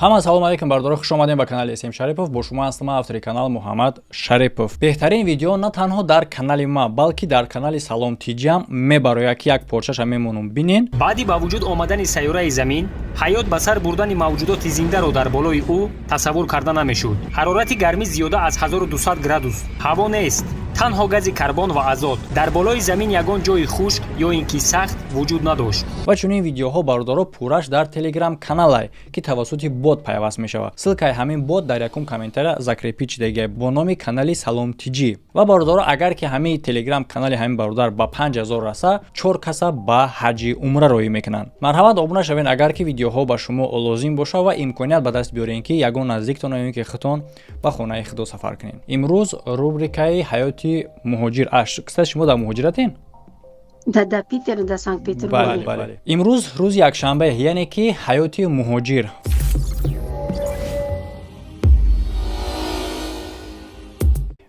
Ҳама салом алейкум, бардоро, хуш омадем ба канали СМ Шарипов. Бо шумо ҳастам ман, автори канал Муҳаммад Шарипов. Беҳтарин видео на танҳо дар канали ма, балки дар канали Салом Тиҷиам мебарояд, ки як порчаша мемонум, бинен. Баъди ба вуҷуд омадани сайёраи Замин, ҳаёт ба сар бурдани мавҷудоти зиндаро дар болои ӯ тасаввур карда намешуд. Ҳарорати гармӣ зиёда аз 1200 градус, ҳаво нест, танҳо гази карбон ва азот. Дар болои замин ягон ҷои хушк ё ин ки сахт вуҷуд надошт. Ва чунин видеоҳо, бародаро, пурраш дар Телеграм каналай, ки тавассути бот пайваст мешавад. Ссылкаи ҳамин бот дар якум комментария закрепить шидагия бо номи канали Салом Тиҷӣ. Ва бародаро, агар ки ҳамин Телеграм канали ҳамин бародар ба 5000 раса, чор каса ба ҳаҷи умра роҳӣ мекунанд. Марҳамат, обуна шавед, агар ки видеоҳо ба шумо лозим бошад ва имконият ба даст биёрем, ки ягон наздиктон ё ки худтон ба хонаи худо сафар кунед. Имрӯз рубрикаи ҳаёти муҳоҷир. Кстати, шумо дар муҳоҷиратен? Да, Питер, да, Санкт Петербург. Бале. Имрӯз рӯзи якшанбе, яъне ки ҳаёти муҳоҷир.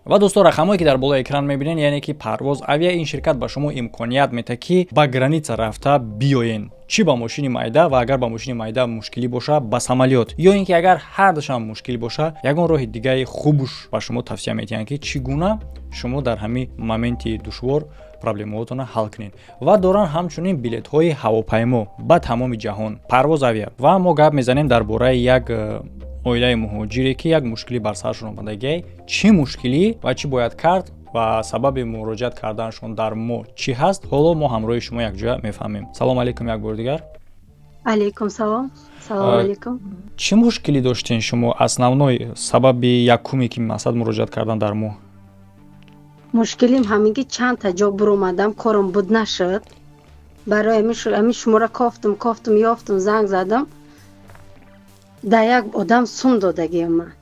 Ва дӯсто, рақамҳое, ки дар болои экран мебинед, яъне ки Парвоз Авиа, ин ширкат ба шумо имконият медиҳад, ки ба граница рафта биёен, чӣ ба мошини майда, ва агар ба мошини майда мушкилӣ боша, ба самолёт, ё ин ки агар ҳардашам мушкил боша, ягон роҳи дигари хубуш ба шумо тавсия медиҳанд, ки чӣ гуна шумо дар ҳамин моменти душвор проблемаҳотонро ҳал кунед. Ва доранд ҳамчунин билетҳои ҳавопаймо ба тамоми ҷаҳон, Парвоз Авиа. Ва мо гап мезанем дар бораи як оилаи муҳоҷире, ки як мушкилӣ бар саршон омадагиай. Чӣ мушкилӣ ва чӣ бояд кард ва сабаби муроҷиат карданашон дар мо чӣ ҳаст, ҳоло мо ҳамроҳи шумо якҷоя мефаҳмем. Салом алейкум як бори дигар. Алейкум салом, салом алейкум. Чӣ мушкилӣ доштен шумо? Основной сабаби якуме, ки мақсад муроҷиат кардан дар мо? Мушкилим ҳамин, ки чандта ҷо буромадам, корам буд нашуд. Барои ҳамин шуморо кофтум, кофтум, ёфтум, занг задам. Да як одам сум додагиам ман.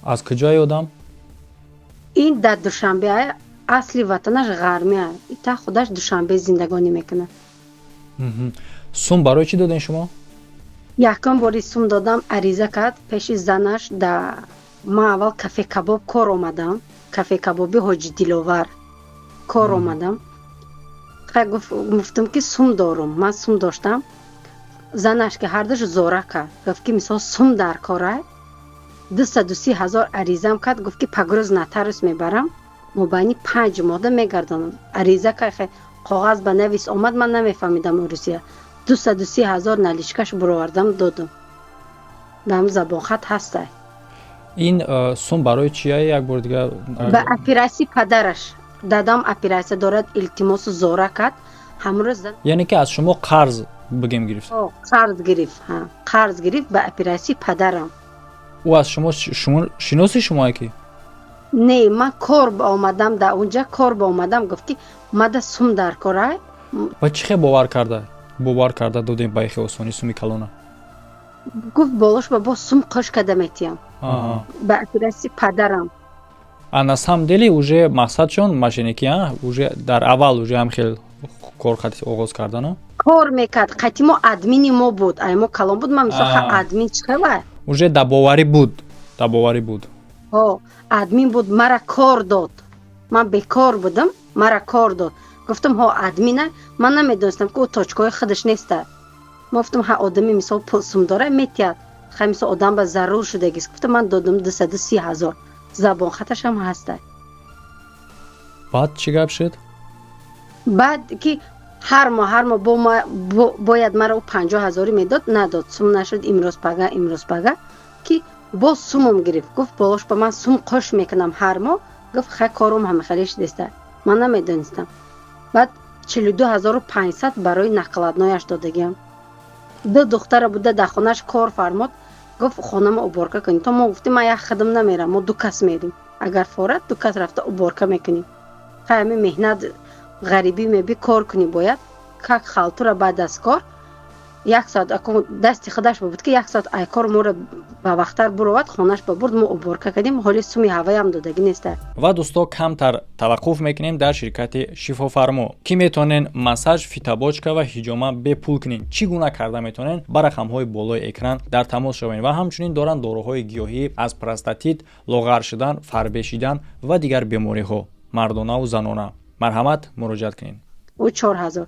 Аз куҷои одам? Ин дар Душанбе, асли ватанаш Ғармия, ита худаш Душанбе зиндагонӣ мекунад. Сум барои чӣ додем шумо? Якум бори сум додам, ариза кард пеши занаш. Да ман аввал кафе кабоб кор омадам, кафе кабоби Ҳоҷи Диловар кор омадам. Гуфтам, ки сум дорум, ман сум доштам. Занаш, ки ҳардуш зора кард, гуфт, ки мисол сум дар кора, 230 000 аризам кард. Гуфт, ки погруз нотариус мебарам, мобайни 5 моҳда мегардонам. Ариза кард, коғаз ба навис омад, ман намефаҳмидам урусия. 230 000 наличкаш буровардам, додум. Дар забонхат ҳастай. Ин сум барои чия, як бори дигар? Ба оператсияи падараш. Дадам оператсия дорад, илтимосу зора кард ҳамрӯз. Яъне ки аз шумо қарз бигем гирифт? Қарз гирифт, қарз гирифт ба оператсияи падарам. Ӯ аз шумо шиноси шумое ки? Не, ман кор ба омадам, дар унҷа кор ба омадам. Гуфт, ки мада сум дар кора. Ва чӣ хел бовар карда додем ба ихе осонӣ суми калона? Гуфт, болош ба боз сум қош карда метиҳам ба оператсияи падарам. А на самом деле уже мақсадшон мошенники, уже дар аввал уже ҳам хел кор қати оғоз кардана? Кор мекард қати мо, админи мо буд, ай мо калон буд. Ман мисол админ чӣ хела? Уже да боварӣ буд, да боварӣ буд. Ҳо, админ буд, мара кор дод. Ман бекор будам, мара кор дод. Гуфтам, ҳо, админа. Ман намедонистам, ки ӯ точкаҳои худаш неста. Ма гуфтам, ҳа, одами мисол пулсум дора, метиҳад, хай, мисол одам ба зарур шудагист. Гуфтам, ман додам 230 000, забонхаташам ҳаста. Баъд чӣ гап шуд? Баъд ки ҳар моҳ, ҳар моҳ бояд мара ӯ 50 ҳазорӣ медод, надод. Сум нашуд, имрӯз пага, имрӯз пага, ки боз сумум гирифт. Гуфт, болош ба ман сум қош мекунам ҳар моҳ. Гуфт, хай, корум ҳамахеле шудеста. Ман намедонистам. Баъд 42 500 барои накладнояш додагиам. Ду духтара буда, дар хонаш кор фармод. Гуфт, хонама уборка кунем. То мо гуфтем, ман як хидм намерам, мо ду кас мерим, агар форад, ду кас рафта уборка мекунем. Хай, ҳами меҳнат, ғарибӣ меби, кор кунӣ бояд, как халтура. Баъд аз кор як соат дасти худаш буд, ки як соат ай кор моро ба вақттар буровад, хонаш ба бурд, мо уборка кардем. Ҳоли суми ҳаваям додагӣ неста. Ва дӯсто, камтар таваққуф мекунем дар ширкати Шифофармо, ки метавонен массаж, фитобочка ва ҳиҷома бепул кунен. Чӣ гуна карда метавонен? Ба рақамҳои болои экран дар тамос шавед. Ва ҳамчунин доранд доруҳои гиёҳӣ аз простатит, лоғар шудан, фарбе шидан ва дигар бемориҳо, мардонаву занона. Марҳамат, муроҷиат кунед. Ӯ 4000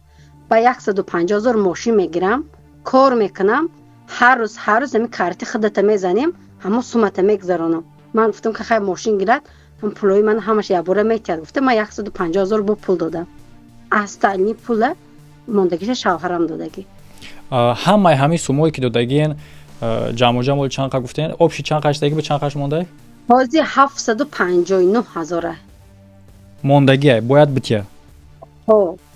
ба 150 000 мошин мегирам, кор мекунам. Ҳар рӯз, ҳар рӯз ҳамин карти худата мезанем, ҳамон сумата мегузаронам. Ман гуфтам, ки хай, мошин гирад, ҳам пулои ман ҳамаш якбора метиҳад. Гуфта, ман 150 000 бо пул додам, остальной пула мондагиша шавҳарам додагӣ. Ҳамаи ҳамин сумое ки додагиен, ҷамъу ҷамъ чанд қа гуфтен, общий чанд қаш даги, ба чанд қаш монда? Ҳозир 759 000-а. Мондагия бояд бития.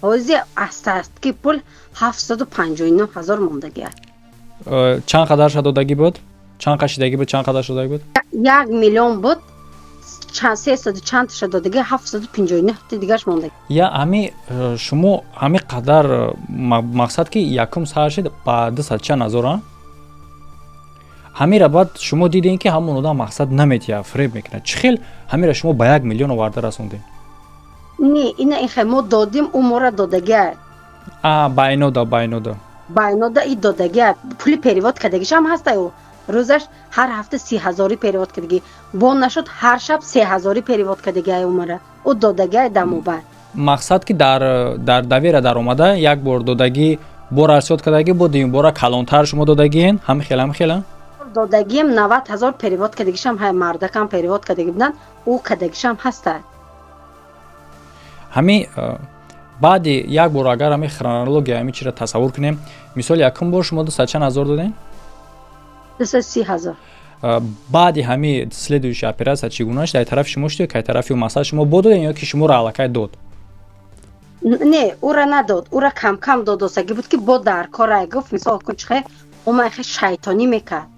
Ҳозир остатки пул 759 000 мондагия. Чанд қадарша додагӣ буд? Чанд қа шидагӣ буд, чанд қадар шудагӣ буд? 1 миллион буд, сесаду чандташа додагӣ, 759-ти дигаш мондагӣ. Я ҳами шумо ҳами қадар мақсад, ки якум сар шид ба дусад чанд ҳазор, а ҳамира баъд шумо дидем, ки ҳамон одам мақсад наметиҳад, фиреб мекунад. Чӣ хел ҳамира шумо ба 1 миллион оварда расондем? Не, ина ихе мо додим, ӯ мора додагия. А байнода, байнода. Байнода и додагия, пули перевод кардагишам ҳаста. Ӯ рӯзаш ҳар ҳафта 30 ҳазорӣ перевод кардагӣ, бо нашуд, ҳар шаб 3 ҳазорӣ перевод кардагиай умара ӯ додагиай дамобай. Мақсад, ки дар доверие даромада, як бор додагӣ, бо расчёт кардагӣ, бо дуюм бора калонтар шумо додагиен, ҳами хел, ҳами хела. Додагием, 90 000 перевод кардагишам ҳай, мардакам перевод кардагӣ буданд, ӯ кардагишам ҳаста. Ҳами баъди як бор, агар ҳами хронология, ҳами чиро тасаввур кунем, мисол, якум бор шумо дусад чанд ҳазор додем? 230 000. Баъди ҳами следующая операция чӣ гуна шуд? Ай тарафи шумо шуд ё ки ай тарафи ӯ? Масалан, шумо бо додем ё ки шуморо аллакай дод? Не, ӯра надод, ӯра камкам додосагӣ буд, ки бо дар корай гуфт. Мисол кун, чихе ӯ хе шайтонӣ мекард.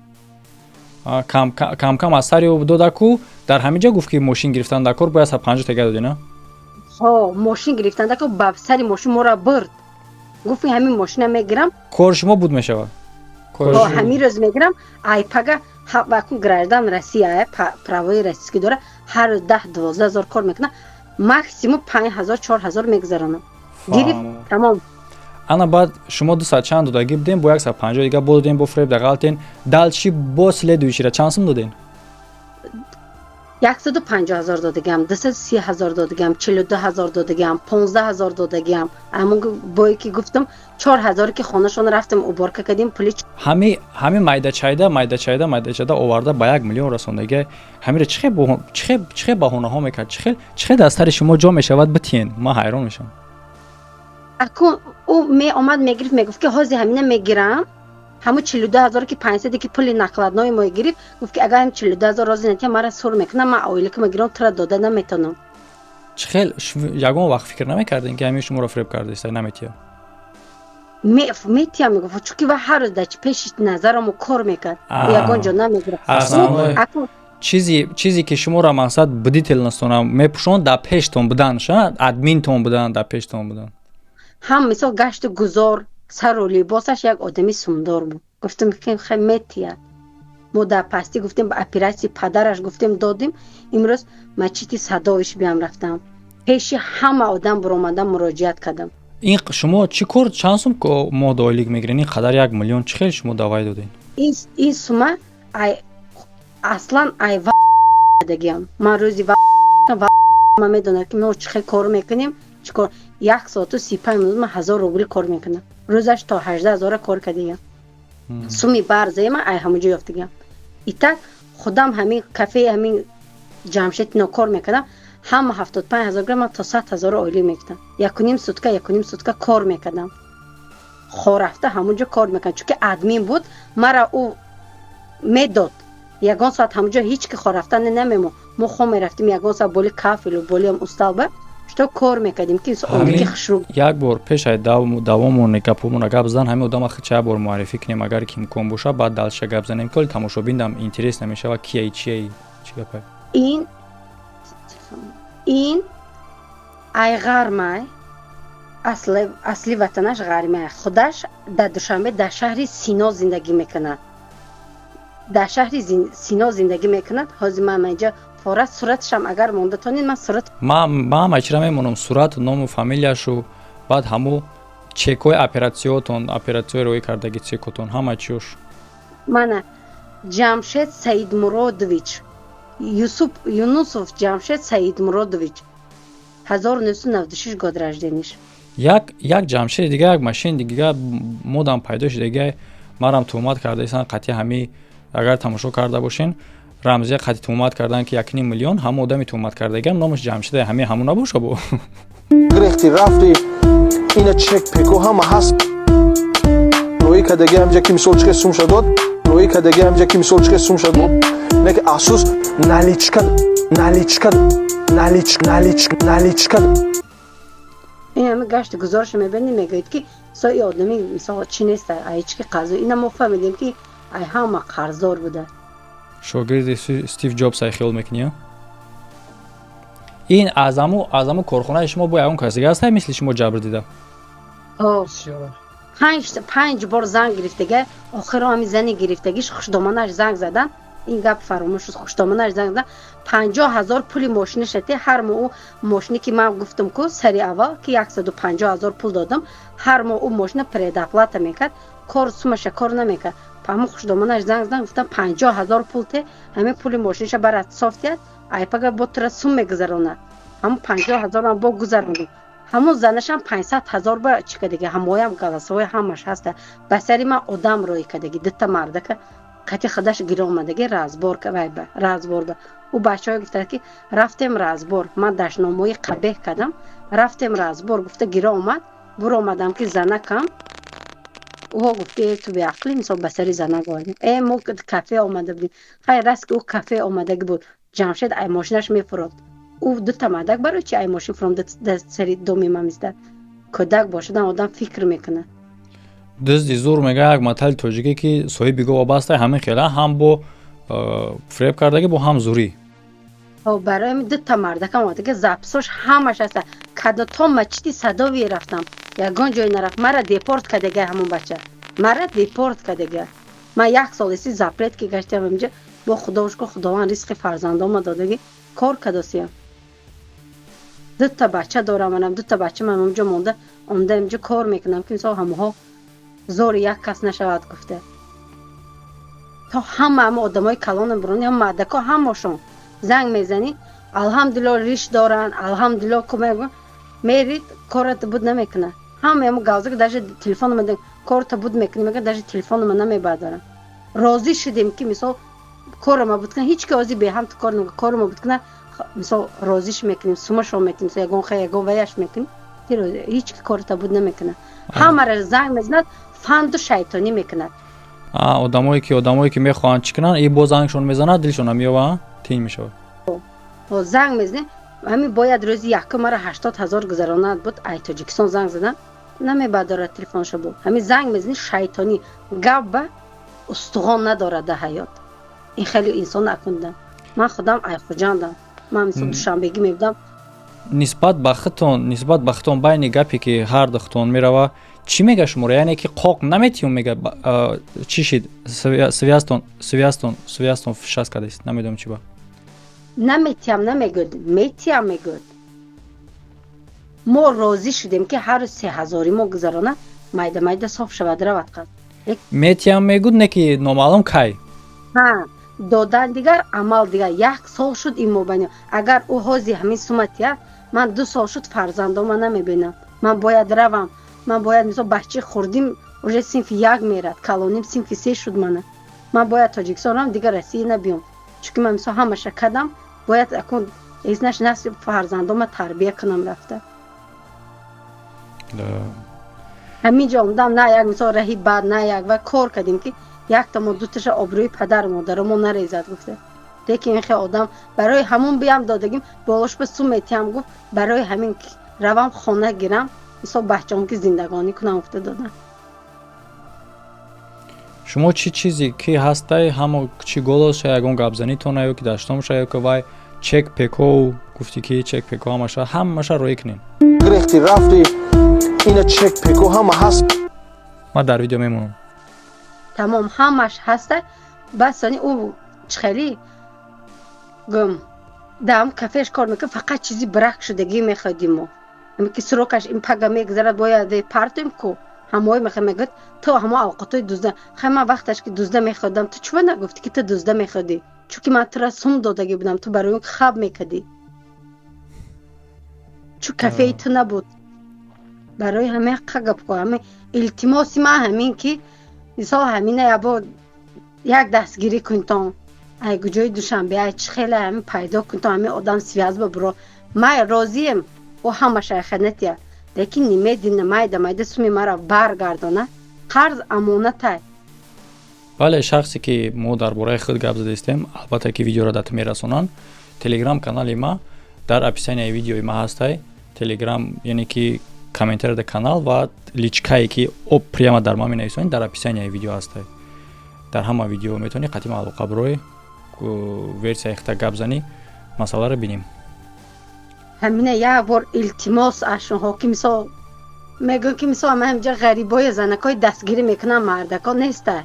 Камкам аз сари ӯ додаку, дар ҳамин ҷо гуфт, ки мошин гирифтан дар кор, бояд 150 тега додӣ, на? Ҳо, мошин гирифтан дар кор, ба сари мошин мора бурд, гуфт, ҳамин мошина мегирам. Кори шумо буд мешавад. Ҳамин рӯз мегирам, айпага вакун граждан Россия, правои российский дора, ҳар рӯз 10-12 ҳазор кор мекунад, максимум 5000, 4000 мегузаронам. Гирифт, тамом. Ана баъд шумо дусад чанд додагӣ будем, бо 150 дига бо додем, бо фреб дағалтен. Дальше бо следующий ра чанд сум додем? 150 000 додагиам, 230 000 додагиам, 42 000 додагиам, 15 000 додагиам. Ҳамон бое ки гуфтам, 4000-е ки хонашон рафтем, уборка кардем, пули. Ҳами майдачайда, майдачайда, майдачайда оварда ба 1 миллион расондагӣ. Ҳамира чихе баҳонаҳо мекард, чихе дар сари шумо ҷо мешавад битиен? Ман ҳайрон мешавам. Акун ӯ меомад, мегирифт, мегуфт, ки ҳозир ҳамина мегирам. Ҳамун 42 ҳазоре ки панҷсаде ки пули накладной мо гирифт, гуфт, ки агар ҳам 42 000 рози натия, мара сур мекунам, ман оилаки мегирам, тура дода наметонам. Чӣ хел ягон вақт фикр намекардем, ки ҳамин шуморо фиреб кардааст, наметия? Метия мегуфт, чунки ва ҳар рӯз дар пеши назарамо кор мекард, ягон ҷо намегирифт. Чизе ки шуморо мақсад бдительность тона мепӯшонд, дар пештон будан, ша админтон будан, дар пештон будан. Ҳам мисол гашту гузор, сару либосаш як одами сумдор буд. Гуфтем, ки хе метиҳад. Мо дар пастӣ гуфтем, ба оператсияи падараш гуфтем, додем. Имрӯз мачити Садовиш биям рафтам, пеши ҳама одам буромадам, муроҷиат кардам. Ин шумо чӣ кор, чанд сум моҳ ойлик мегирен? Ин қадар 1 миллион чӣ хел шумо давай доден? Ин сума аслан ай дагиам. Ман рӯзи ва ман медонам, ки мо чӣ хел кор мекунем, чӣ кор. 1 соату 35 минут ман 1000 рубли кор мекунам, рӯзаш то 18 000-а кор кардагиам. Суми барзае ман ай ҳамонҷо ёфтагиам. Итак, худам ҳамин кафеи ҳамин Ҷамшед ино кор мекардам, ҳама 75 000 грам, ман то 100 000 ойлик мегирифтам. Якуним сутка, якуним сутка кор мекардам, хорафта ҳамонҷо кор мекардам, чунки админ буд, мара ӯ медод. Ягон соат ҳамонҷо ҳеҷ ки хорафта намемон, мо хо мерафтем, ягон соат боли кафелу болиам усталба что кор мекардем, ки одаки хушрӯ. Як бор пешай давомони гапомона гап зан, ҳамин одама хича як бор муаррифӣ кунем, агар ки имкон боша, баъд дальше гап занем, ки оли тамошобиндам интерес намешава, кияй, чияй, чӣ гапай. Ин айғармай, асли ватанаш Ғармай, худаш дар Душанбе, дар шаҳри Сино зиндагӣ мекунад, дар шаҳри Сино зиндагӣ мекунад. Ҳозир ман инҷа фора суратшам агар монда тонед, ман сурат. Ман ҳама чира мемонам: сурат, ному фамилияшу, баъд ҳаму чекҳои оператсиётон, оператсияи роӣ кардаги, чекотон, ҳама чиёш. Мана, Ҷамшед Саидмуродович Юсуп Юнусов, Ҷамшед Саидмуродович, 1996 год рождения ш. Як Ҷамшеди дига, як машини дига модам пайдо шудага. Марам туҳмат кардаистанд қатъи ҳами. Агар тамошо карда бошен, Рамзия қатъи туҳмат кардан, ки 1,5 миллион. Ҳама одами туҳмат кардагиам номаш Ҷамшида, ҳами ҳамун набоша бо. Гирехти, рафти, ина чек пеко ҳама ҳаст, роӣ кадаги ҳамҷа, ки мисол чиқе сум шадод, роӣ кадаги ҳамҷа, ки мисол чиқе сум шадод, не ки асус наличка, наличка, налич, налич, наличка. Ин ҳами гашти гузориша мебинӣ, мегӯяд, ки со и одами мисол чӣ неста, айчки қарзо. Ина мо фаҳмидем, ки ай ҳама қарздор буда. Шогирди Стив Ҷобс ай хиёл мекунӣ, ин аз аму корхонаи шумо бо ягон кас дига аста, мисли шумо ҷабр дида? Панҷ бор занг гирифтага, охиро ҳами зани гирифтагиш, хушдоманаш занг задан. Ин гап фаромӯш шуд. Хушдоманаш занг задан, 50 000 пули мошинашате. Ҳар моҳ ӯ мошине, ки ман гуфтам ку сари аввал, ки 150 000 пул додам, ҳар моҳ ӯ мошина предоплата мекард, кор сумаша кор намекард. Ҳамун хушдоманаш занг задан, гуфтам: 50 000 пул те, ҳамин пули мошинаша барат соф тиҳад, айпага бо тура сум мегузаронад. Ҳамун 50 000-ам бо гузарондум. Ҳамун занашам 500 000 ба чӣ кадаги. Ҳамоям голосовой ҳамаш ҳаста. Ба сари ман одам роӣ кадаги, дута мардака қати худаш гиро омадаги разбор вай ба разбор ба. Ӯ бачаҳое гуфтанд, ки рафтем разбор, ман дашномои қабеҳ кардам, рафтем разбор, гуфта гиро омад. Буромадам, ки занакам ӯҳо гуфт, ки ту беақлӣ, мисол ба сари занак овардем. Э, мо кафе омада будем. Хай, раст, ки ӯ кафе омадаги буд. Ҷамшед ай мошинаш мефурод. Ӯ дута мардак барои чи ай мошин фуром сари доми ман мистад? Кӯдак бошадан одам фикр мекунад. Дузди зур, мега як матали тоҷикӣ, ки соҳиби гова баста. Ҳамин хела ҳам бо фиреб кардаги, бо ҳам зурӣ. Барои ҳамин дута мардакам омадаги, записош ҳамаш ҳаста. Кадо то мачиди Садовие рафтам, ягон ҷой нарафт. Мара депорт кардага, ҳамон бача мара депорт кардага. Ман як сол иси запрет ки гаштам инҷа. Бо худо шукр, Худованд ризқи фарзандома додаги, кор кардосиям. Дута бача дорам, манам дута бача ман онҷо монда, омда инҷо кор мекунам, ки мисол ҳамоҳо зори як кас нашавад гуфта. То ҳама ҳама одамои калонам бирони, ҳама мардако, ҳамашон занг мезанӣ, алҳамдулилло, риш доранд, алҳамдулилло, кӯмак мерид, кората буд намекунад. Ҳама ҳама гавза, даже телефонома кората буд мекунӣ, мега, даже телефонома намебардорам. Розӣ шудем, ки мисол корама буд кунад. Ҳеҷ ки ози беҳам ту кор корама буд кунад, мисол розиш мекунем, сумашо метим, мисол ягон хай, ягон ваяш мекунем. Ҳеҷ ки кората буд намекунад. Ҳамара занг мезанад, фанду шайтонӣ мекунад. Одамое ки мехоҳанд чӣ кунанд, и бо зангшон мезанад, дилшон меёва, тин мешавад. Занг мезанем, ҳамин бояд рӯзи якум мара 80 000 гузаронад буд. Ай Тоҷикистон занг задам, намебардорад телефоншо. Бу ҳамин занг мезанӣ, шайтонӣ гап, ба устуғон надорад дар ҳаёт. Ин хеле инсон акундам. Ман худам ай Хуҷандам, ман мисол Душанбегӣ мебудам. Нисбат ба худтон байни гапе, ки ҳар духтон мерава, чӣ мега шуморо? Яъне ки қоқ наметиём, мега, чӣ шид, связтон шаст кардааст, намедонам чӣ ба. Наметиям намегӯд, метиям мегӯд. Мо розӣ шудем, ки ҳар рӯз 3000-и мо гузаронад, майда майда соф шавад, равад қад. Метиям мегӯд, не ки номаълум кай. Ҳа, додан дигар, амал дигар. Як сол шуд ин мобайни. Агар ӯ ҳози ҳамин сума тиҳад, ман 2 сол шуд фарзандома намебинам. Ман бояд равам, ман бояд, мисол, бачаи хурдим уже синфи як мерад, калоним синфи се шуд. Мана ман бояд Тоҷикистон равам, дигар Россия набиём, чунки ман мисол ҳамаша кардам. Бояд акун изнаш насли фарзандома тарбия кунам рафта. Ҳамин ҷо омадам, на як мисол раҳи бад, на як ва кор кардем, ки якта мо дуташа обрӯи падару модарамо нарезад гуфта. Лекин ин хел одам, барои ҳамун биям додагим, болош ба сум метиҳам гуфт. Барои ҳамин равам, хона гирам, мисол бачаом ки зиндагонӣ кунам гуфта додам. Шумо чӣ чизе ки ҳастай, ҳамо чӣ голоса, ягон гапзанитона ё ки даштомша, ё ки вай чек пеко гуфтӣ, ки чек пеко ҳамаша роӣ кунем. Гирехти, рафти, ина чек пеко ҳама ҳаст. Ман дар видео мемонам. Тамом, ҳамаш ҳаста. Бас сони ӯ чихели гум дам кафеш кор мекунад, фақат чизи брак шудагӣ мехоҳдим мо. Ами ки срокаш ин пага мегузарад, бояд партоем ку. Ҳамои мехоҳ, мегӯяд, ту ҳамо авқотҳои дузда. Хай, ман вақташ ки дузда мехоҳдам, ту чува нагуфтӣ, ки ту дузда мехоҳдӣ? Чунки ман тура сум додагӣ будам, ту барои он хаб мекардӣ, чун кафеи ту набуд. Барои ҳамин қа гап ко, ҳамин илтимоси ман ҳамин ки Мисол, ҳамина ябо як дастгирӣ кунтон, ай куҷои Душанбе, ай чӣ хеле ҳамин пайдо кунтон, ҳамин одам связь ба буро. Май розием, ӯ ҳамаша ханатия, лекин немедленно майда майда суми мара баргардона. Қарз амонатай. Бале, шахсе ки мо дар бораи худ гап задаистем, албатта ки видеоро дата мерасонанд. Телеграм канали ма дар описанияи видеои ма ҳастай. Телеграм, яъне ки комментария дар канал ва личкае ки об прямо дар ма менависонед, дар описанияи видео ҳастай. Дар ҳама видео метавонӣ қатъи алоқа бирои, версияи хита гап занӣ, масъаларо бинем. Ҳамина як бор илтимос аз шумо, ки мисол мегӯям, ки мисол ама ҳамҷа ғарибои занакҳои дастгирӣ мекунам, мардако неста.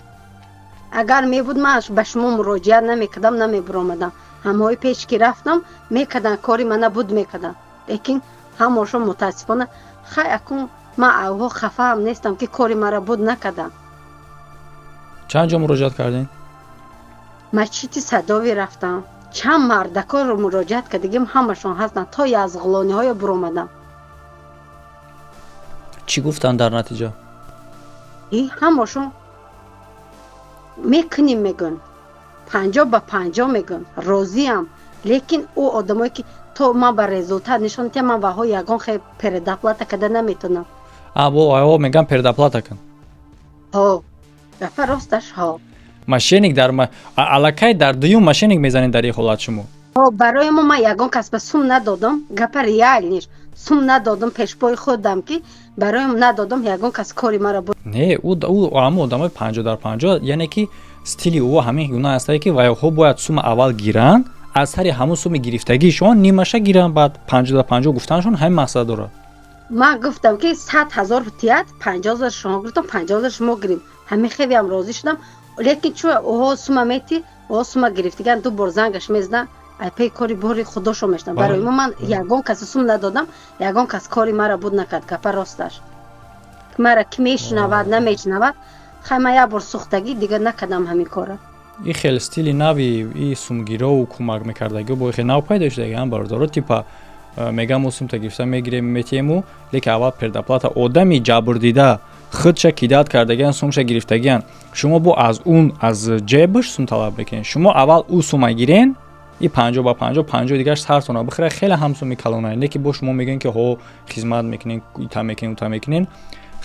Агар мебуд, ман ба шумо муроҷиат намекардам, намебуромадам. Ҳамаҳои пеш ки рафтам, мекардан, кори мана буд, мекардан, лекин ҳамошон мутаассифона. Хай, акун ман авҳо хафаам нестам, ки кори мара буд накардам. Чанд ҷо муроҷиат кардем? Масҷиди Садовӣ рафтам, чанд мардакоро муроҷиат кардагим, ҳамашон ҳастанд, то язғулониҳоё буромадам. Чӣ гуфтанд дар натиҷа? И ҳамашон мекунем мегӯн, 50 ба 50 мегӯн, розиам, лекин ӯ одамое ки то ман ба результат нишон диҳам, ман ваҳо ягон хел предоплата карда наметавонам. Бо ао мегӯям, предоплата кун. Ҳо, гапа росташ, ҳо. Мошенник дар аллакай дар дуюм мошенник мезанед дар ин ҳолат шумо. Ҳо, барои мо ман ягон кас ба сум надодам, гапа реальныйш, сум надодам, пешпои худам ки бароям надодам, ягон кас кори мара. Не, ӯ ҳама одамои 50 дар 50, яъне ки стили ӯ ҳамин гуна ҳастае, ки вайҳо бояд сума аввал гиранд, аз сари ҳамун суми гирифтагишон нимаша гиранд, баъд 50 дар 50 гуфтанашон ҳамин мақсад дорад. Ман гуфтам, ки 100 000 тият, 50 000 шумо гирифтам, 50 000 шумо гирим. Ҳамин хелеам розӣ шудам, лекин чу оҳо сума мети, оҳо сума гирифтиган, ду бор зангаш мезадам, айпаи кори бори худошо мешудам. Барои мо ман ягон каси сум надодам, ягон кас кори мара буд накард. Гапа росташ, мара ки мешунавад, намешунавад, хай, ман як бор сӯхтагӣ, дигар накардам ҳамин кора. И хел стили нави и сумгирову кӯмак мекардагио бо хел нав пайдо шудагиам, бародаро. Типа мегам, мо сумта гирифта мегирем, метиему, лекин аввал предоплата. Одами ҷабрдида худша кидать кардагиан, сумша гирифтагиан, шумо бо аз он аз ҷебаш сум талаб мекунед. Шумо аввал ӯ сума гирен, и 50 ба 50, 50 дигараш сартона бихӯра. Хеле ҳам суми калона, не ки бо шумо мегӯен, ки ҳо, хизмат мекунен, ита мекунен, ута мекунен.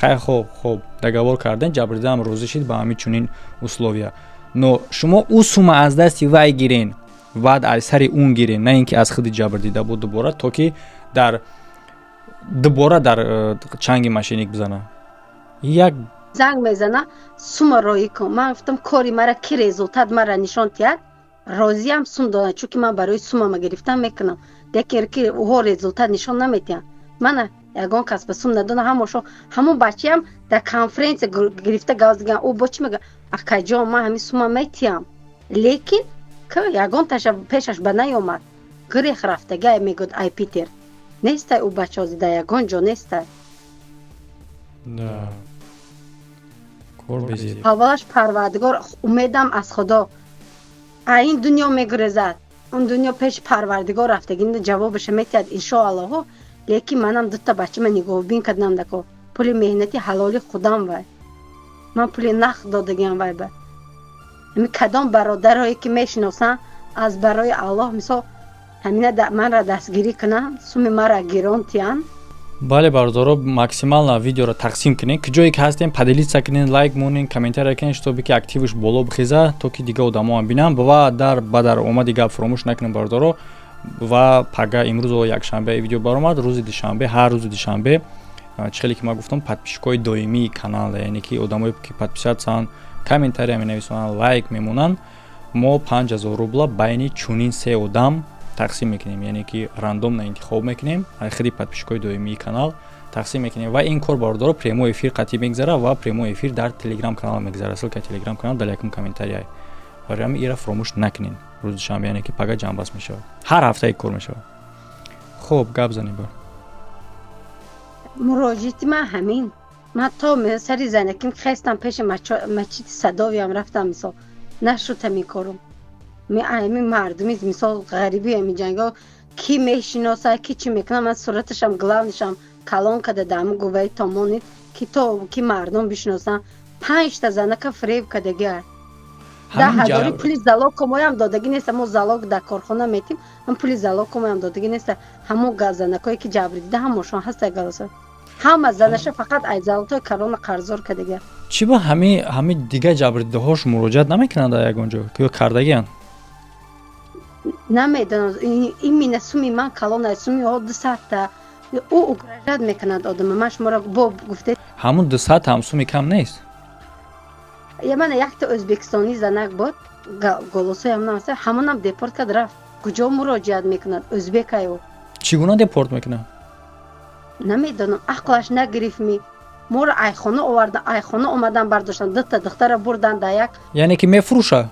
Хай, хоб, договор карден, ҷабрдидаам розӣ шид ба ҳамин чунин условия, но шумо ӯ сума аз дасти вай гирен, баъд аз сари он гирен, на ин ки аз худи ҷабрдида буд дубора, то ки дар дубора дар чанги мошенник бизана як. Занг мезана, сума роӣ кун. Ман гуфтам, кори мара ки результат мара нишон диҳад, розиам сум додам, чунки ман барои сумама гирифтан мекунам, лекин ки ӯҳо результат нишон наметиҳанд, мана ягон кас ба сум надона. Ҳамошо ҳамон бачаам дар конференсия гирифта гап зиган, ӯ бо чӣ мега: «Акаҷон, ман ҳамин сума метиҳам», лекин ягон таша пешаш ба наёмад, гирех рафтага мегӯд, ай Питер нестай, ӯ бачаози дар ягон ҷо нестай. Да. Кор безеб. Аввалаш Парвардигор, умедам аз Худо, а ин дунё мегурезад, он дунё пеши Парвардигор рафтагӣ, ҷавобаша метиҳад, иншоаллоҳо. Лекин манам дута бачама нигоҳубин кардам, дако пули меҳнати ҳалоли худам, вай ман пули нақд додагиам вай ба ҳами. Кадом бародарое ки мешиносанд, аз барои Аллоҳ, мисол, ҳамина манра дастгирӣ кунанд, суми мара гирон тиҳанд. Бале, бародаро, максимально видеоро тақсим кунед, куҷое ки ҳастем, поделиться кунед, лайк монед, комментария кунед, чтобы ки активш боло бихеза, то ки дига одамоам бинанд. Ва дар ба дар омади гап фуромӯш накунед, бародаро. Ва пага, имрӯз якшанбе видео баромад, рӯзи душанбе, ҳар рӯзи душанбе, чӣ хеле ки ман гуфтам, подписчикои доимии канал, яъне ки одамое ки подписаться, комментария менависонанд, лайк мемонанд, мо 5000 рубла байни чунин се одам тақсим мекунем, яъне ки рандомно интихоб мекунем, худи подписчикои доимии канал тақсим мекунем. Ва ин кор, бародаро, прямой эфир қатъӣ мегзара ва прямой эфир дар телеграм канал мегзара. Ссылка телеграм канал дар якум комментария. Барои ҳамин ира фуромӯш накунед. Рӯзи душанбе, яъне ки пага, ҷамъбаст мешавад, ҳар ҳафта як кор мешавад. Хуб, гап занем бар. Муроҷиати ман ҳамин. Ман то сари занаким хестам, пеши масҷиди Садовиам рафтам, мисол, нашуд ҳамин корум. Ами мардуми, мисол, ғариби ами ҷанго ки мешиноса, ки чӣ мекунам, ман сураташам, главныйшам калон када даҳаму гуваи томонид, ки то ки мардум бишиносанд. 5 та занака фиреб кардагиа. 10 ҳазори пули залогкомоям додагӣ неста. Мо залог дар корхона метим, ҳам пули залогкомоям додагӣ неста. Ҳамон занакое ки ҷабр дида, ҳамошон ҳаста голоса. Ҳама занаша фақат ай золотой корона қарздор кардагиа. Чӣ ба ҳами дига ҷабрдидаҳош муроҷиат намекунанд дар ягон ҷо ё кардагианд? Намедонам. Именно суми ман калона, суми ҳо 200-та. Ӯ угрожать мекунад одама. Ман шуморо бо гуфте. Ҳамун 200 ҳам суми кам нест. Я мана якта ӯзбекистонӣ занак буд, голосоям намаса, ҳамонам депорт кард, рафт. Куҷо муроҷиат мекунад ӯзбекаю? Чӣ гуна депорт мекунад? Намедонам, ақлаш нагирифтми. Моро айхона оварда, айхона омадан бардоштан, дута духтара бурдан да як. Яъне ки мефурӯша?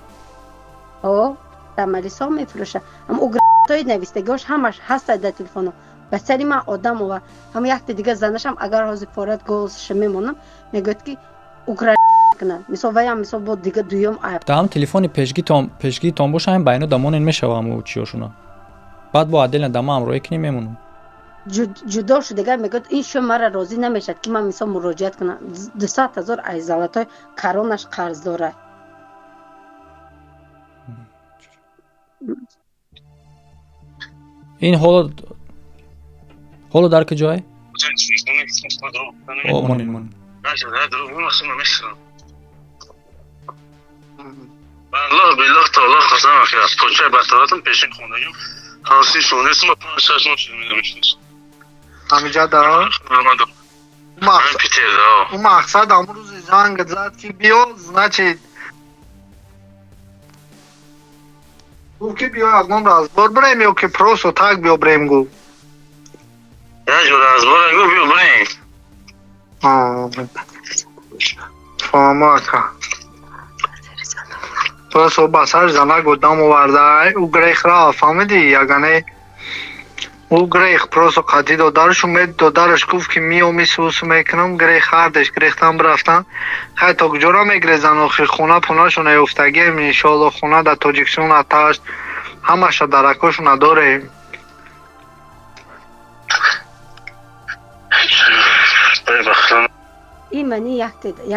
О, дар малисо мефурӯша. Ам угротои навистагиҳош ҳамаш ҳаста дар телефоно. Ба сари ман одам овард. Ҳам якта дига занашам, агар ҳозир порад, голосаша мемонам, мегӯяд ки угра кунад. Мисол, ваям мисол бо дига дуюм айб. Да ҳам телефони пешгитон боша, ҳам байно дамонен мешава ҳаму чиёшуна. Баъд бо отдельно дама ҳамроҳӣ кунӣ, мемонам. Ҷудо шудага, мегӯяд, ин шо мара розӣ намешавад, ки ман мисол муроҷиат кунам. 200 ҳазор ай золотой коронаш қарз дорад. Ин ҳоло дар куҷое? Монин, монин. Аллоҳ биллоҳ таоло қасам, ки аз почаи батаратам пешин хондагим ҳавси шонесма 5-6 моҳ шуд, мешиносам. Ҳамиҷа да ӯ мақсад ҳамун рӯзи занг зад, ки биё, значит, гуфт, ки биё, ягон разбор бирем ё ки просто так биё бирем, гуфт. Разбор гуфт, биё бирем. Фаҳмо, ака. Просто ба сар занак одам оварда, ӯ грех рафт, фаҳмидӣ? Ягане ӯ грех просто қатъи додараш умед, додараш гуфт, ки миёми сусу мекунам, грех ҳардеш грехтан бирафтан. Хай, то куҷора мегрезан охир? Хона пунашона ёфтагием, иншоалло, хона дар Тоҷикистон аташт, ҳамаша даракошона дорем. Имани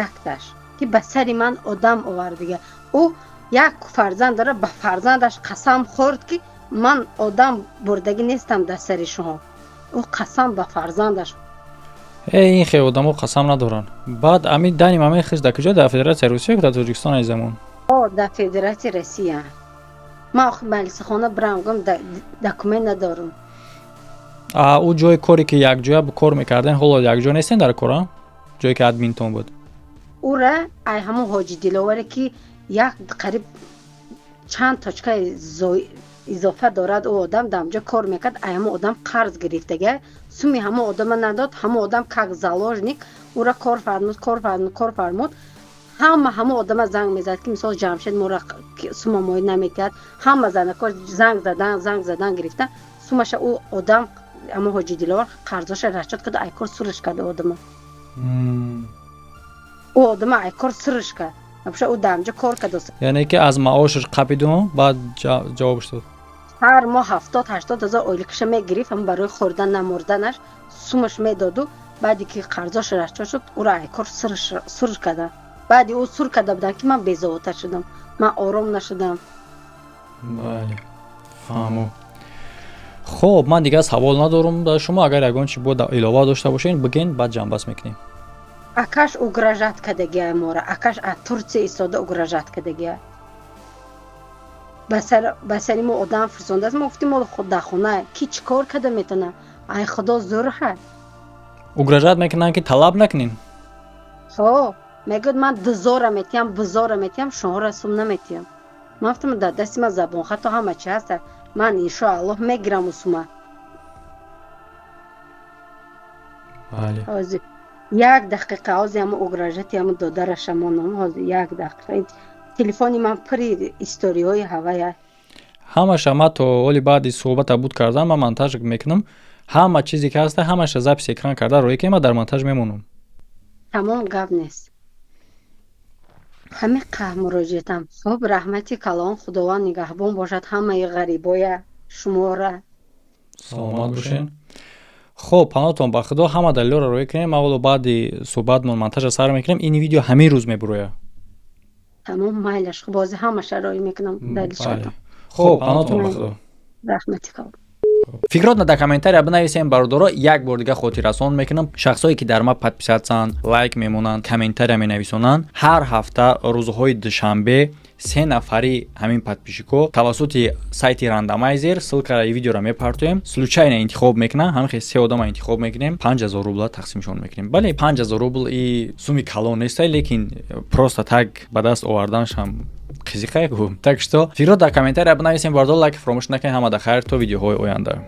якташ, ки ба сари ман одам овардига. Ӯ як фарзанд дорад, ба фарзандаш қасам хӯрд, ки ман одам бурдагӣ нестам дар сари шумо. Ӯ қасам ба фарзандаш. Э, ин хел одамо қасам надоранд. Баъд ами дани мамаи хиш дар куҷо, дар Федератсияи Русия ё дар Тоҷикистон ай замон? О, дар Федератсияи Россия. Ман охи малисахона бирам, гум, документ надорам. А ӯ ҷои коре, ки якҷоя кор мекарден, ҳоло якҷо нестен дар кора, ҷое ки админтон буд? Ура ай ҳамон ҳоҷи Диловаре, ки як қариб чанд точкаи изофа дорад, ӯ одам дар ҳамҷо кор мекард. Ай ҳамон одам қарз гирифтага, суми ҳамон одама надод. Ҳамон одам как заложник ӯра кор фармуд, кор фармуд, кор фармуд. Ҳама ҳамон одама занг мезад, ки мисол Ҷамшед мора сума мои наметиҳад. Ҳама занако занг задан, занг задан гирифтан, сумаша ӯ одам, ҳамон ҳоҷи Диловар, қарзоша расчёт карда, ай кор сурш карда одама. Ӯ одама ай кор сурш кард. Абша ӯ дар ҳамҷо кор кардааст. Яъне ки аз маошаш қапиду баъд ҷавобш дод? Ҳар моҳ 70-80 ҳазор ойликаша мегирифт, ҳам барои хӯрдан намурданаш сумаш медоду. Баъде ки қарзош расчёт шуд, ӯро ай кор сур карданд. Баъди ӯ сур карда буданд, ки ман безовота шудам, ман ором нашудам. Бале, фаҳмо. Хоб, ман дигар савол надорам ба шумо. Агар ягон чи бо илова дошта бошед, бигӯен, баъд ҷамъбаст мекунем. Акаш угрожать кардагиа мора. Акаш аз Турсия истода угрожать кардагиа. Ба сари мо одам фирсондааст. Мо гуфтем, мо дар хона ки чӣ кор карда метавонам? Ай худо зӯр ҳай. Угрожать мекунанд, ки талаб накунем? Ҳо, мегӯяд, ман дузора метиҳам, бузора метиҳам, шуморо сум наметиҳам. Ман гуфтам, дар дасти ман забонхато ҳама чи ҳаста, ман иншоаллоҳ мегирам ӯ сума. Бале. Ҳозир як дақиқа, ҳозир ҳама угрожати ҳама додараша монам. Ҳозир як дақиқа, телефони ман пури историҳои ҳавая. Ҳамаша ма то оли баъди суҳбата буд кардан, ман монтаж мекунам. Ҳама чизе ки ҳаста, ҳамаша запись экран карда роӣ ки ма дар монтаж мемонам. Тамом, гап нест. Ҳамин қаҳ муроҷиатам. Хуб, раҳмати калон, Худованд нигаҳбон бошад ҳамаи ғарибоя, шумора. Саломат бошен. Хоб, панотон ба худо, ҳама далелҳоро роӣ кунем. Аввало баъди суҳбатмон монтажа сар мекунем, ин видео ҳамин рӯз мебурояд. Тамом, майлаш, бози ҳамаша роӣ мекунам далелшото. Хоб, панотон ба худо. Раҳмати калон. Фикротна дар комментария бинависем. Бародаро, як бор дига хотиррасон мекунам: шахсое ки дар ма подписаться нд, лайк мемонанд, комментария менависонанд, ҳар ҳафта рӯзҳои душанбе се нафари ҳамин подписчик о тавассути сайти рандомайзер, ссылка и видеоро мепартоем, случайно интихоб мекунам, ҳамин хел се одама интихоб мекунем, 5000 рубла тақсимшон мекунем. Бале, 5000 рубл и суми калон нестай, лекин просто так ба даст оварданашам қизиқае. Так что фикрот дар комментария бинависем. Бардор, лайк фаромӯш накунед. Ҳамада хайр, то видеоҳои оянда.